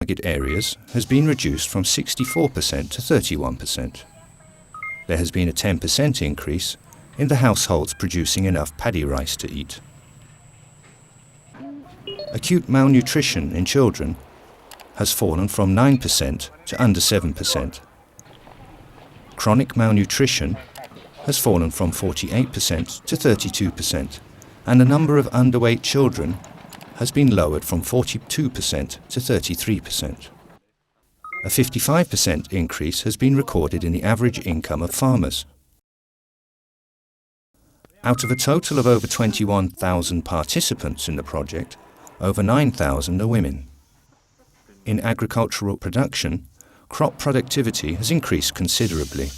target areas has been reduced from sixty-four percent to thirty-one percent. There has been a ten percent increase in the households producing enough paddy rice to eat. Acute malnutrition in children has fallen from nine percent to under seven percent. Chronic malnutrition has fallen from forty-eight percent to thirty-two percent, and the number of underweight children has been lowered from forty-two percent to thirty-three percent. A fifty-five percent increase has been recorded in the average income of farmers. Out of a total of over twenty-one thousand participants in the project, over nine thousand are women. In agricultural production, crop productivity has increased considerably.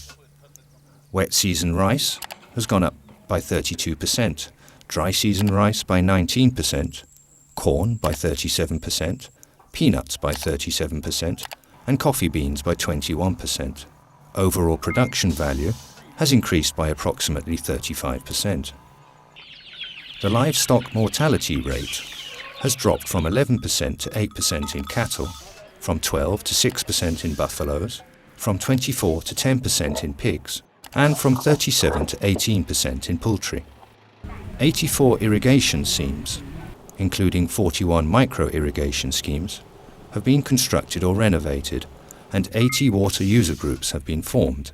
Wet season rice has gone up by thirty-two percent, dry season rice by nineteen percent, corn by thirty-seven percent, peanuts by thirty-seven percent, and coffee beans by twenty-one percent. Overall production value has increased by approximately thirty-five percent. The livestock mortality rate has dropped from eleven percent to eight percent in cattle, from twelve to six percent in buffaloes, from twenty-four to ten percent in pigs, and from thirty-seven to eighteen percent in poultry. Eighty-four irrigation schemes, including forty-one micro-irrigation schemes, have been constructed or renovated, and eighty water user groups have been formed.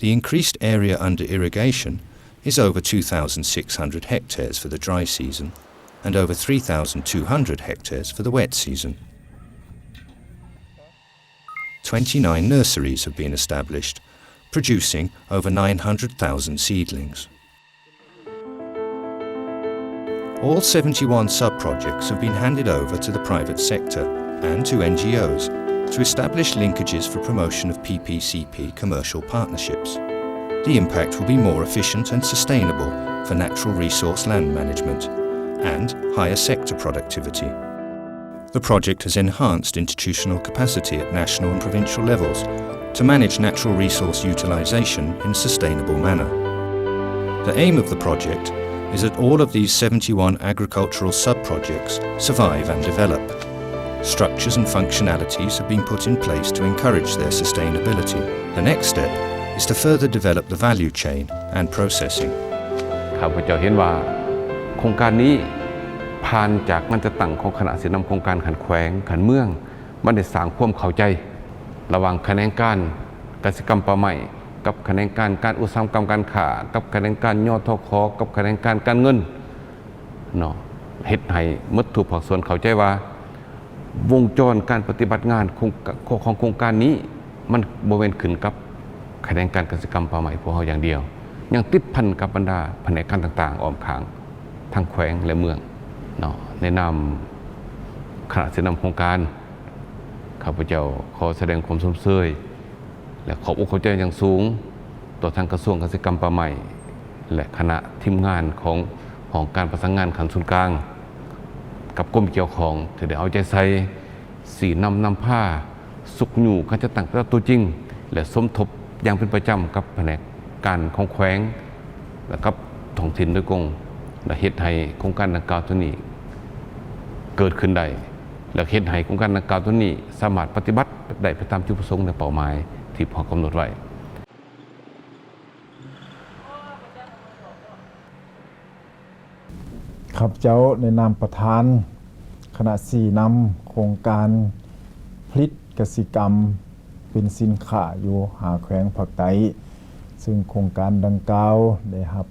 The increased area under irrigation is over two thousand six hundred hectares for the dry season and over three thousand two hundred hectares for the wet season. Twenty-nine nurseries have been established, producing over nine hundred thousand seedlings. All seventy-one sub-projects have been handed over to the private sector and to N G Os to establish linkages for promotion of P P C P commercial partnerships. The impact will be more efficient and sustainable for natural resource land management and higher sector productivity. The project has enhanced institutional capacity at national and provincial levels to manage natural resource utilisation in a sustainable manner. The aim of the project is that all of these seventy-one agricultural sub-projects survive and develop. Structures and functionalities have been put in place to encourage their sustainability. The next step is to further develop the value chain and processing. ຂ້າພະເຈົ້າເຫັນວ່າໂຄງການນີ້ ຜ່ານຈາກການຈັດຕັ້ງຂອງຄະນະຊີ້ນຳໂຄງການຂັ້ນແຂວງ, ຂັ້ນເມືອງ, ມັນໄດ້ສ້າງຄວາມເຂົ້າໃຈລະຫວ່າງຂະແໜງການກະສິກຳປ່າໄມ້ ກັບຂະແໜງການການອຸດສາຫະກຳການຄ້າ, ກັບຂະແໜງການ ຍທຂ, ກັບຂະແໜງການການເງິນເນາະ, ເຮັດໃຫ້ໝົດທຸກພາກສ່ວນເຂົ້າໃຈວ່າ ວົງຈອນການປະຕິບັດງານຂອງ ຂອງໂຄງການນີ້ ມັນບໍ່ແມ່ນຂຶ້ນກັບຂະແໜງການກະສິກຳປ່າໄມ້ພວກເຮົາຢ່າງດຽວ, ຍັງຕິດພັນກັບບັນດາພະແນກການຕ່າງໆອ້ອມຂ້າງ ທັງແຂວງ ແລະ ເມືອງເນາະ. ໃນນາມຄະນະຊີ້ນຳໂຄງການ ຂ້າພະເຈົ້າຂໍສະແດງຄວາມຊົມເຊີຍ ແລະ ຂອບອົກຂອບໃຈຢ່າງສູງຕໍ່ທາງກະຊວງກະສິກຳປ່າໄມ້ ແລະ ຄະນະທີມງານຂອງຫ້ອງການປະສານງານຂັ້ນສູນກາງ ກັບກົມກ່ຽວຂ້ອງ ທີ່ໄດ້ເອົາໃຈໃສ່ ຊີ້ນຳນຳພາ, ຊຸກຍູ້ການຈັດຕັ້ງປະຕິບັດຕົວຈິງ ແລະ ສົມທົບຢ່າງເປັນປະຈຳກັບພະແນກການຂອງແຂວງ ແລະ ກັບທ້ອງຖິ່ນໂດຍກົງ ແລະ ເຮັດໃຫ້ໂຄງການດັ່ງກ່າວໂຕນີ້ເກີດຂຶ້ນໄດ້ ແລະ ເຮັດໃຫ້ໂຄງການດັ່ງກ່າວໂຕນີ້ສາມາດປະຕິບັດໄດ້ໄປຕາມຈຸດປະສົງ ແລະ ເປົ້າໝາຍທີ່ພວກເຮົາກຳນົດໄວ້. ຂ້າພະເຈົ້າໃນນາມປະທານຄະນະຊີ້ນຳໂຄງການຜະລິດກະສິກຳເປັນສິນຄ້າຢູ່ຫ້າແຂວງພາກໃຕ້, ເຊິ່ງໂຄງການດັ່ງກ່າວໄດ້ຮັບ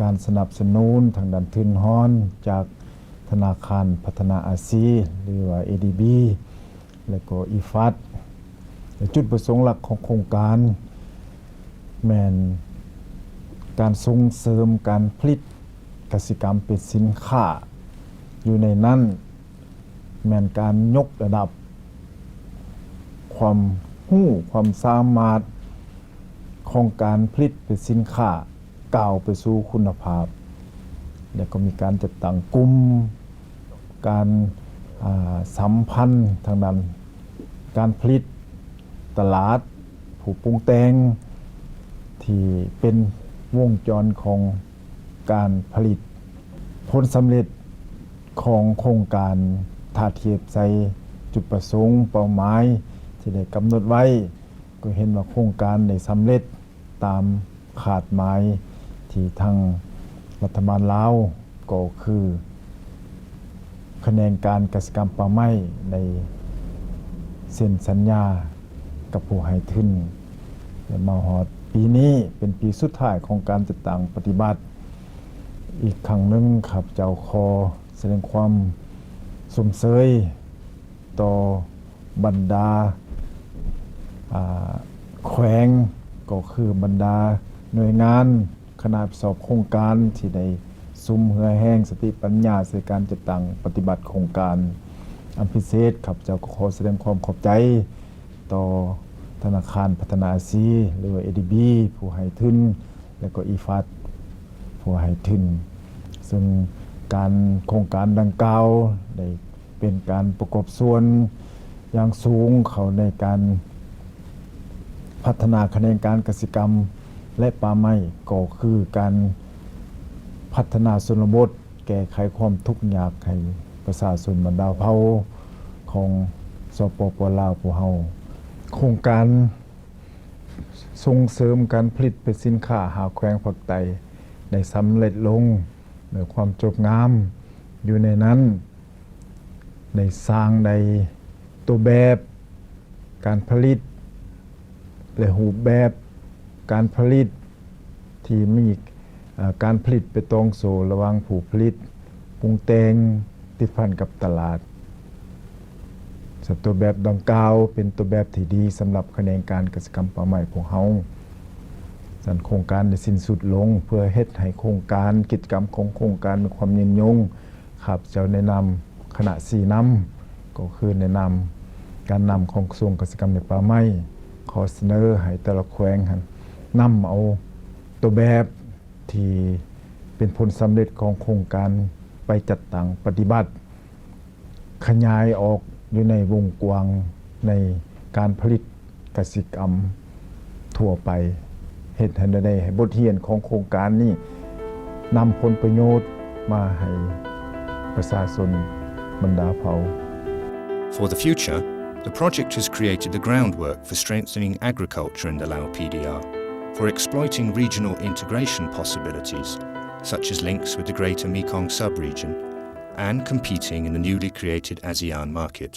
ການສະໜັບສະໜູນທາງດ້ານທຶນຮອນຈາກທະນາຄານພັດທະນາອາຊີ ຫຼືວ່າ ເອດີບີ ແລະກໍ ອີຟາດ ແລະ ຈຸດປະສົງຫຼັກຂອງໂຄງການແມ່ນການສົ່ງເສີມການຜະລິດກະສິກຳເປັນສິນຄ້າ, ຢູ່ໃນນັ້ນແມ່ນການຍົກລະດັບຄວາມຮູ້ຄວາມສາມາດ ຂອງການຜະລິດເປັນສິນຄ້າ ກ້າວໄປສູ່ຄຸນນະພາບ ແລະກໍມີການຈັດຕັ້ງກຸ່ມ ການ ອາ ສຳພັນທາງດ້ານການຜະລິດ, ຕະຫຼາດ, ຜູ້ປຸງແຕ່ງ ທີ່ເປັນວົງຈອນຂອງການຜະລິດ. ຜົນສຳເລັດຂອງໂຄງການທາດທຽບໃສ່ ຈຸດປະສົງເປົ້າໝາຍທີ່ໄດ້ກຳນົດໄວ້ ກໍເຫັນວ່າໂຄງການໄດ້ສຳເລັດຕາມຄາດໝາຍທີ່ທາງລັດຖະບານລາວ ກໍຄືຂະແໜງການກະສິກຳປ່າໄມ້ໄດ້ເຊັນສັນຍາກັບຜູ້ໃຫ້ທຶນ ແລະ ມາຮອດປີນີ້ເປັນປີສຸດທ້າຍຂອງການຈັດຕັ້ງປະຕິບັດ. ອີກຄັ້ງໜຶ່ງ ຂ້າພະເຈົ້າຂໍສະແດງຄວາມຊົມເຊີຍຕໍ່ບັນດາ ອາ ແຂວງ ກໍຄືບັນດາໜ່ວຍງານ ຄະນະຮັບຜິດຊອບໂຄງການທີ່ໄດ້ສຸມເຫື່ອແຮງສະຕິປັນຍາໃສ່ການຈັດຕັ້ງປະຕິບັດໂຄງການ. ອັນພິເສດ ຂ້າພະເຈົ້າກໍຂໍສະແດງຄວາມຂອບໃຈຕໍ່ທະນາຄານພັດທະນາອາຊີ ຫຼືວ່າ ເອດີບີ ຜູ້ໃຫ້ທຶນ ແລະ ກໍ ອີຟາດ ຜູ້ໃຫ້ທຶນ ເຊິ່ງການ ໂຄງການດັ່ງກ່າວໄດ້ເປັນການປະກອບສ່ວນຢ່າງສູງເຂົ້າໃນການພັດທະນາຂະແໜງການກະສິກຳ ແລະ ປ່າໄມ້ ກໍຄືການພັດທະນາຊົນນະບົດ ແກ້ໄຂຄວາມທຸກຍາກໃຫ້ປະຊາຊົນບັນດາເຜົ່າຂອງ ສປປ ລາວ ພວກເຮົາ. ໂຄງການສົ່ງເສີມການຜະລິດເປັນສິນຄ້າຫ້າແຂວງພາກໃຕ້ໄດ້ສຳເລັດລົງດ້ວຍຄວາມຈົບງາມ. ຢູ່ໃນນັ້ນ ໄດ້ສ້າງໄດ້ຕົວແບບການຜະລິດ ແລະ ຮູບແບບການຜະລິດທີ່ມີ ເອີ ການຜະລິດໄປຕ່ອງໂສ້ລະຫວ່າງຜູ້ຜະລິດ, ປຸງແຕ່ງ, ຕິດພັນກັບຕະຫຼາດ. ສະ ຕົວແບບດັ່ງກ່າວເປັນຕົວແບບທີ່ດີສຳລັບຂະແໜງການກະສິກຳປ່າໄມ້ພວກເຮົາ. ສະນັ້ນ ໂຄງການໄດ້ສິ້ນສຸດລົງ. ເພື່ອເຮັດໃຫ້ໂຄງການ, ກິດຈະກຳຂອງໂຄງການມີຄວາມຍືນຍົງ, ຂ້າພະເຈົ້າໃນນາມຄະນະຊີ້ນຳ ກໍຄືໃນນາມການນຳຂອງກະຊວງກະສິກຳ ແລະ ປ່າໄມ້ ຂໍສະເໜີໃຫ້ແຕ່ລະແຂວງຫັ້ນນຳເອົາຕົວແບບທີ່ເປັນຜົນສຳເລັດຂອງໂຄງການໄປຈັດຕັ້ງປະຕິບັດ ຂະຫຍາຍອອກຢູ່ໃນວົງກວ້າງໃນການຜະລິດກະສິກຳທົ່ວໄປ, ເຮັດໃຫ້ໄດ້ໃຫ້ບົດຮຽນຂອງໂຄງການນີ້ນຳຜົນປະໂຫຍດມາໃຫ້ປະຊາຊົນບັນດາເຜົ່າ. For the future, the project has created the groundwork for strengthening agriculture in the Lao P D R, for exploiting regional integration possibilities, such as links with the Greater Mekong sub-region, and competing in the newly created ASEAN market.